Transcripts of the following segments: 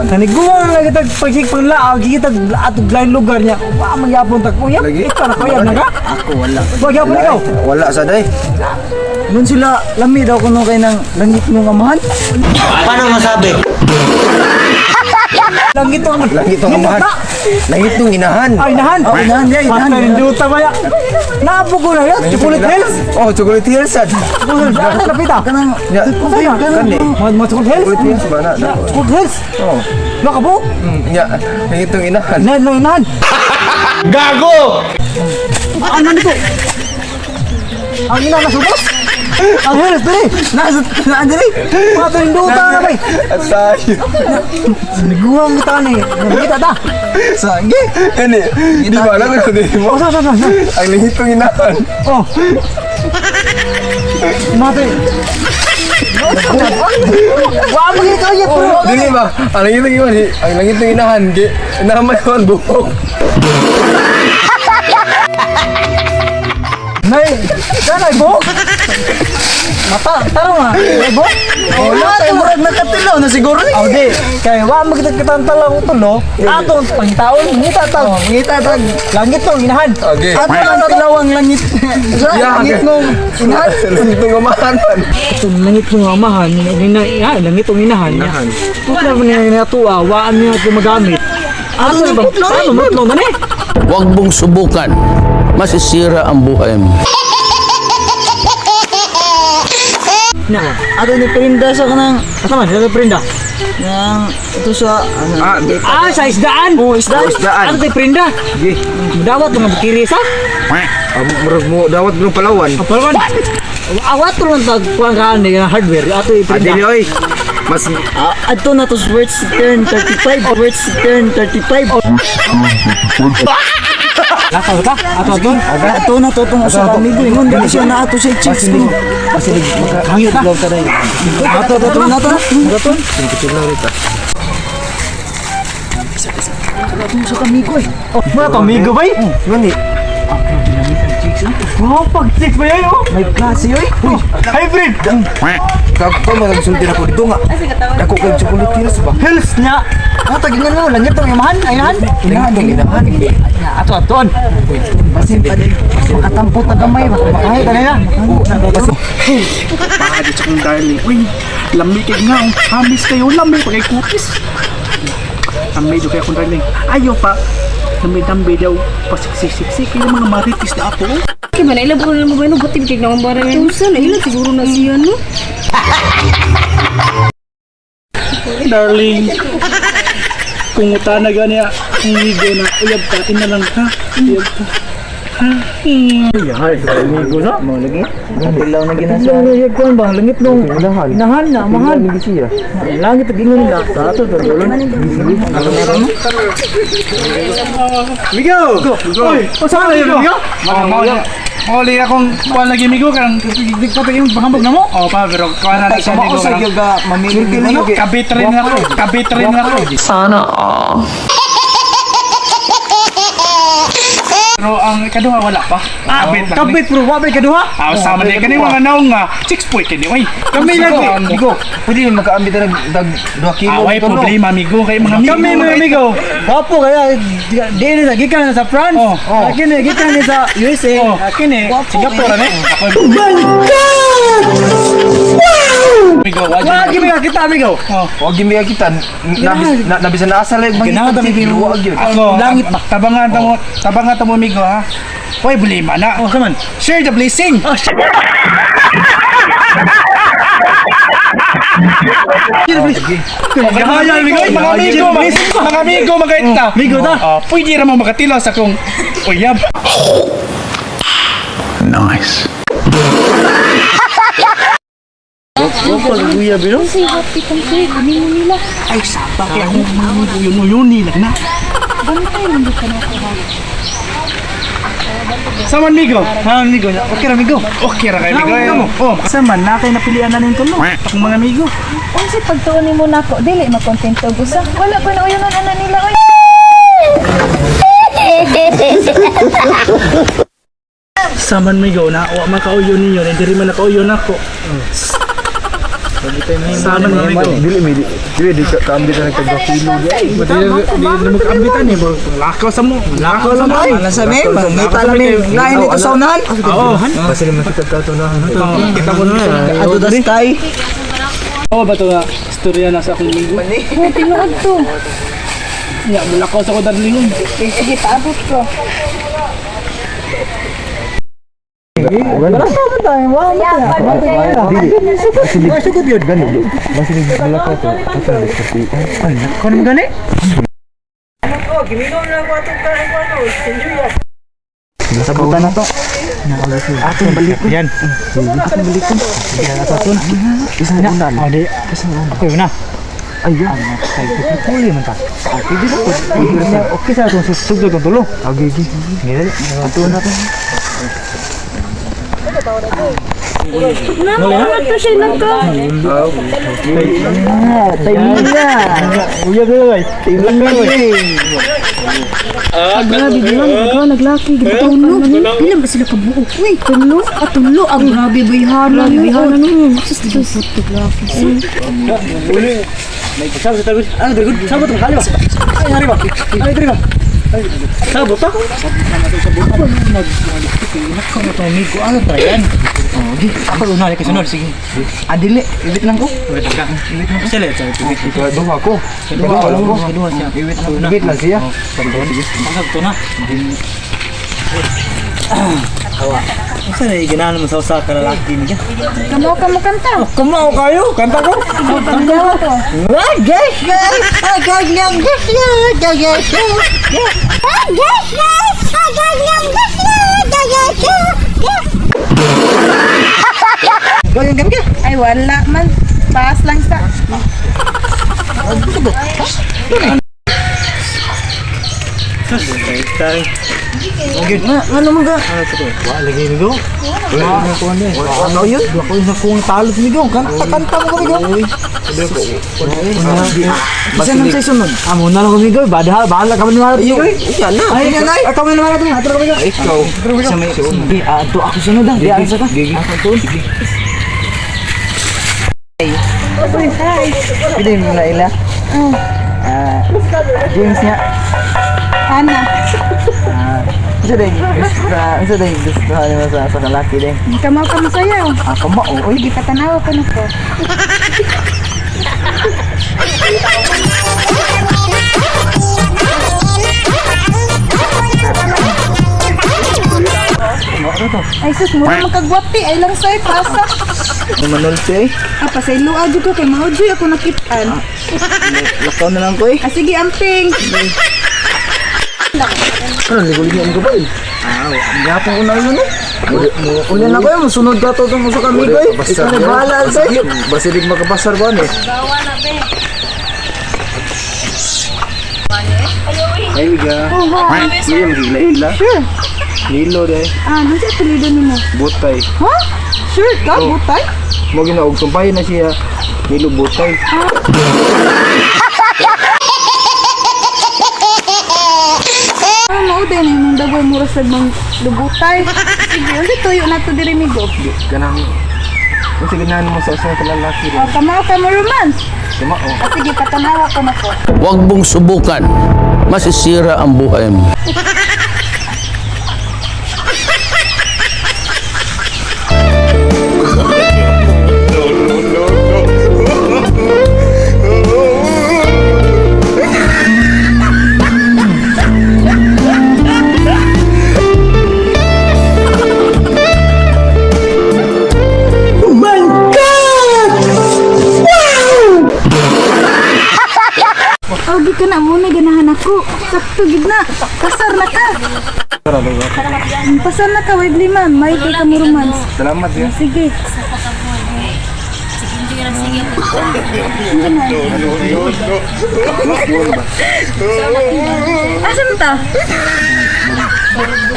Naniguan na kita pagsig panglaag, kita atog lain lugar niya. Wa magyapon tag uyab. Lagi. Ikaw na kuyab na ka? Ako wala. Wa gyapon ikaw. Wala sa day. Nun sila lami daw kuno kay nang langit mong amahan. Paano masabi? Langit ang Langit ang amahan. Langit ng inahan. Ay, inahan. Oh, inahan, yeah, inahan. Patay ng duta ba ya? Naabo ko na yan. Chocolate Hills. Oh, Chocolate Hills sad. Chocolate Hills. Ano napita? Kanang Ya, Saan na? Kani. Mga Chocolate Hills? Chocolate Hills ba na? Chocolate Hills. Oh. Nakabo? Ya, langit ng inahan. Inahan lang inahan. Gago! Ano nito? Ang ina na subos? Ang hills, dali! nasa naan diri. Patay ng duta na bay! At tayo. Niguang kita ni. Nagita ta. Sa gi. Kani, di ba alam ko di mo? Oh, sa, sa, sa. sa. Ang langit ng inahan. Oh. Mate. Wa mo gid kaya bro. Dili ba? Ang langit ng inahan, ang langit ng inahan, gi naman ang buhok. Nay, kanay bo. Mata, taro nga. Nay bo. Wala kay murag nakatilaw na siguro ni. Oh, di. Kay wa mo gid kitang talang tulo. Atong pangtaon ngita ta. Oh, ngita tag. Langit tong inahan. Okay. Ato ang tilawang langit. Sa Yeah, langit okay. mong inahan. Langit ng amahan man. Itong langit tong amahan, ina, ina, langit tong inahan. Inahan. Putla mo niya natuwa, waan niya gumagamit. Ato na ba? putlo Ano mutlo na ni? Huwag mong subukan. Masisira ang buhay mo. Na. Ato ni Prinda sa kanang Asa man, sa prinda. nang ito sa ano. Ah, di. Ah, sa isdaan. Oh, isdaan. Oh, isdaan. Ano tayo prinda? Gi. Dawat mga bukiri sa? Ah, murag mo dawat mo Palawan. Kapalwan. Awat ron tag kuang kaan ni hardware ato iprinda. Adili oy. Mas Ah, ato na to words turn 35, words turn 35. Lakaw ka? Ato ato. Ato na to tong usa ka amigo ingon dili siya na ato sa chicks ko. Hangyo ta. Ato ato na to. Ato. Ato usa ka amigo eh. Oh, mga pamigo bay. Mani. Wow, pag chicks ba yan oh? May klase oy. Uy, hybrid. Kag pa magsulti na ko dito nga. Dako kay Chocolate Hills ba? Hills na. Ano tagingan mo? Langit tong imahan, ayhan. Langit tong inahan. Ato aton. Basin pa din. Makatampo ta gamay ba? Makahay ta na. Pahadi sa kong darling. Uy, lami kay nga. Oh. Hamis kayo, lami pa kay cookies. Ang medyo kay akong darling. Ayaw pa. Dambi-dambi daw. Pasiksik-siksik kayo mga maritis na ato. Oh. Kay man ila bukan mo ba no buti kay nang bara tusa na ila siguro na siya no. Darling, kung na gani ang migo na uyab ka, ina lang ha. Uyab ka. Mo lagi. Tilaw na ginasa. Ano yung kuan ba? Langit nung inahan na, amahan. Langit tagingan nila. Ato to. Migo! Oy, saan na yun, Migo? Mao akong kuan lagi migo karang di ko yung hambog na mo. Oh pa pero kuan na siya Mao migo sa karang. gyud ga mamili ni mo. Kabit rin na ko. Kabit rin na ko. Sana all. Pero ang ikaduha wala pa. Kabit lang. Kabit bro, wa bay kaduha? Ah, sama din kani mga naong nga 6 point kini oy. Kami lagi. Migo, pwede mo makaambit na dag 2 kilo. Away dito, no? problema amigo kay mga amigo. Kami mga amigo. Wapo kaya di ni gikan na sa France. Oh, Oh. Kini gikan ni sa USA. Oh. Kini Singapore ani. Oh my God! Amigo, wajib. Wa gimi ka kita amigo. Oh. Wag gimi kita nabis na nabisan na asa lang Ganahan ta, amigo. Wag gyud. Ako, Langit ba? Tabangan tamo, tabangan tamo amigo ha. Hoy, problema na. Oh, saman. Share the blessing. Oh, shit. Okay, mga amigo, mga amigo, mga amigo, magait ta. Amigo ta. Oh, pwede ra mo makatilaw sa kong uyab. Nice. Kasi happy kang kuy kunin mo nila. Ay, sapa kay akong amigo yun, yun nila na. Bantay lang ka na ko. Saman amigo. Ha, amigo. Okay ra amigo. Okay ra kay amigo. Amigo. Oh, saman na kay napilian na nito no. Akong mga amigo. Unsa pagtuon nimo nako dili makontento og usa. Wala pa na uyonon ana nila oy. Saman migo na wa man kauyon ninyo, diri man nakauyon ako. Sama ni amigo. Dili mi dili di ka kaambit na nagkagakilo di. Di mo kaambitan eh. Lakaw sa mo. Lakaw sa mo. Ano sa me? Mangita lang ni lain dito sa unahan. Oo. Basta naman kita tato na. Kita ko na. Ato the sky. Oo ba ito nga istorya na sa akong linggo? Oh, tinuod to. Ya, mulakaw sa ko darlingon. Sige, paabot ko. Dili. Sugod yun gani. Basta malakaw to. Ay, Kuno mo gani? Sabutan na to. Ato balik. Yan. Ato balik. Isa na unan. Oh, di. Ako yun na. Ay, ya. Puli man ta. Okay sa atong sugod tong tulo. Agi gi. Ato na to. Namo to siya nagka. Timing na. Uya gay. Timing na. Grabe bilang nagka naglaki gitulo. Pila ba sila kabuok? Uy, tulo, atulo ang grabe bayhana. Grabe bayhana no. Sus, sus, naglaki. Sabot sa tagud. Ano tagud? Sabot ang kali ba? Ay hari ba? Ay diri ba? Sabot ta? Ako nag nako mo tong amigo ano trayan. Ako una kay sunod sige. Adili, ibit lang ko. Wait ka. Sila ito. Ikaw duha ko. Duha lang ko. Duha siya. Iwit lang. Iwit lang siya. Pasag to na. Unsa na ganahan mo sa usa ka lalaki niya? Kamo kamo kanta. Kumao kayo, kanta ko. Sige, panggawa ko. Ay, wala man. Pass lang sa. Ano mo ga? Wa lagi ni go. Ano yun? Wa ko na kung talot ni go. Kanta Kanta mo kami go. Isa nang sa sunod. Amo na lang kami go. Bahala bahala kami na lang. Yan na. Ay, Yan na. ay, kami naman natin. Atro kami go. Ikaw. Sa may Di, ato ako sunod ah. Di asa ka. Ako to. Pili mo na ila. Ah, James niya. Ana, Unsa day gusto, unsa day gusto mo sa kalaki day? kamo kamo sayaw. Ako mo, oy. Sige, patanawa ko na ko. Ay sus, mura magkagwapi. Ay lang sa'yo, pasa. Manol siya eh. Ah, pasaylo adyo ko kay Maudjoy ako nakitaan. Lakaw na lang ko eh. Ah, sige, amping. Ano ligo-ligo ang gabay. Ah, gapon ko na yun eh. Ulan na ko eh, musunod ka to mo sa kami ko eh. Ikaw na bahala sa'yo. Basta di makapasar ba ni? Ay, ga. Oh, hi. Iya, magigila-ila. Sure. Nilo de. Ah, ano siya apelyido nimo? Butay. Ha? Sure ka, butay? Mo ginaog tumpahin na siya. Nilo butay. Ah, mao din imong dagway mura sa mang lubutay. Sige, unsa tuyo na to diri migo? Ganang. Unsa ganahan mo sa usa ka lalaki Ah, kamao ka mo romance. Tama oh. Ah, sige, patanawa ko na ko. Huwag mong subukan. Masisira ang buhay mo. Oh, gi ka na muna ganahan ako. Sakto gid na. Pasar na ka. Pasar na ka, wag lima. May kay ka mo romance. Salamat ya. Sige. Asa man ta?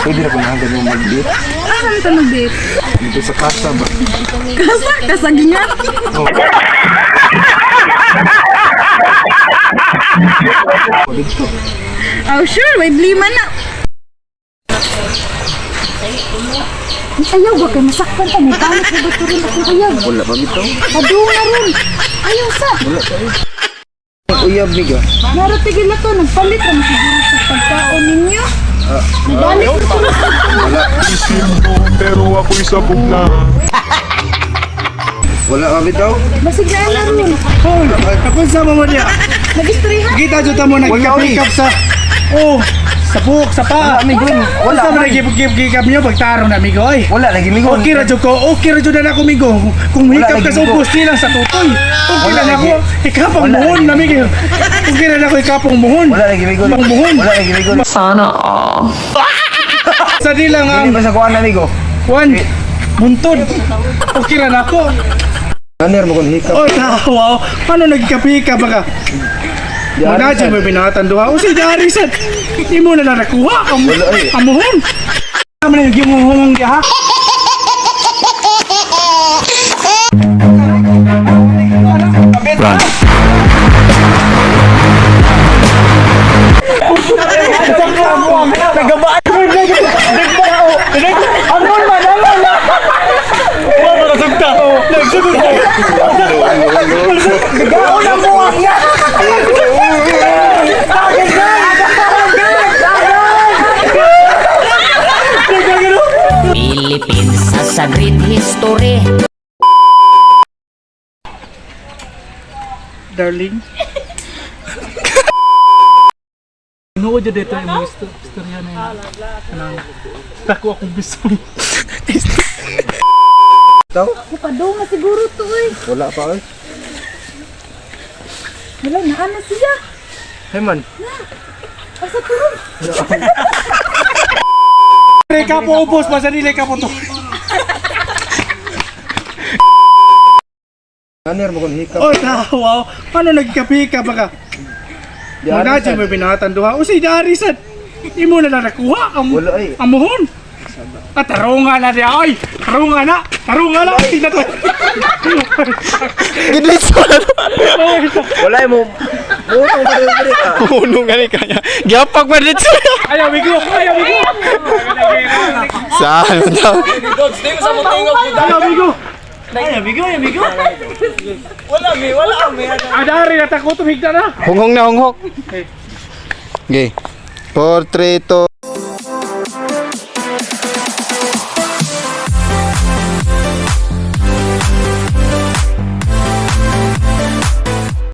Pwede na kung hanggang mo mag-date. Asa man ta mag-date? Dito sa kasa ba? Kasa, kasagingan. Dito. Oh, sure. Wag lima na. Ayaw ba kay masakpan ta, nagpalit na ba ito rin akong uyab? Wala pa bitaw. Padung na rin. Ayaw sa. Uyab miga. Naratigil na to, nagpalit na siguro sa pagkaon ninyo. Nabalik na to. Pero ako'y sabog na. Wala pa bitaw. Basig na na rin. Hoy, ako sa mo niya. Nag-istorya. Kita jud ta mo nagkapikap sa oh, sa buhok, sa paa. Wala, amigo. Wala. Wala man nagipag-gikap niyo pagtarong na amigo ay. Wala lagi migo. Okay ra jud ko, okay ra jud na ako migo. Kung Wala hikap ka lagi, sa migo. ubos nilang sa tutoy. Okay Wala ra na lagi. ako, ikapang Wala muhon lagi. na migo. Okay ra na ako ikapang muhon. Wala lagi migo. Pang muhon. Wala lagi migo. Sa dilang ang Dili ba sa kuan amigo? kwan buntod. Okay ra na ako. Kaner mo kon hikap. Oh, wow. Paano nagkapika ba ka? Wala dyan may binatan duha. O si Dari sad. Di mo na lang nakuha. Ang, Wala, eh. ang muhon. Tama na yung gimuhong diha. Run. Philippines has a great history. Darling. Tinuod dyan dito yung mga istorya na yun. Anong, dako akong bisong. Padung na siguro to eh. Wala pa oy. Wala, naana siya. Hey man. Asa turun. Reka po ubos, basta nila ka po to. Kaner mo kon hikap. Oh, wow. Paano nagkapika ba ka? Wala dyan may binatan duha. O si Dari sad. Di mo na lang nakuha. Ang, Wala, eh. ang muhon. At tarunga na diya. Ay, tarunga na. Tarunga na. Tingnan to. Wala mo. Mutong pa rin ka. Puno nga ni kanya. Giapak pa dito. Ayaw, migo. Ayaw, migo. Saan daw? Ayaw, migo. Ayaw, migo. Ayaw, migo. Wala, mi. Wala, mi. Adari na tako. Tumigda na. Hunghong na hunghok. Okay. 4, 3, 2.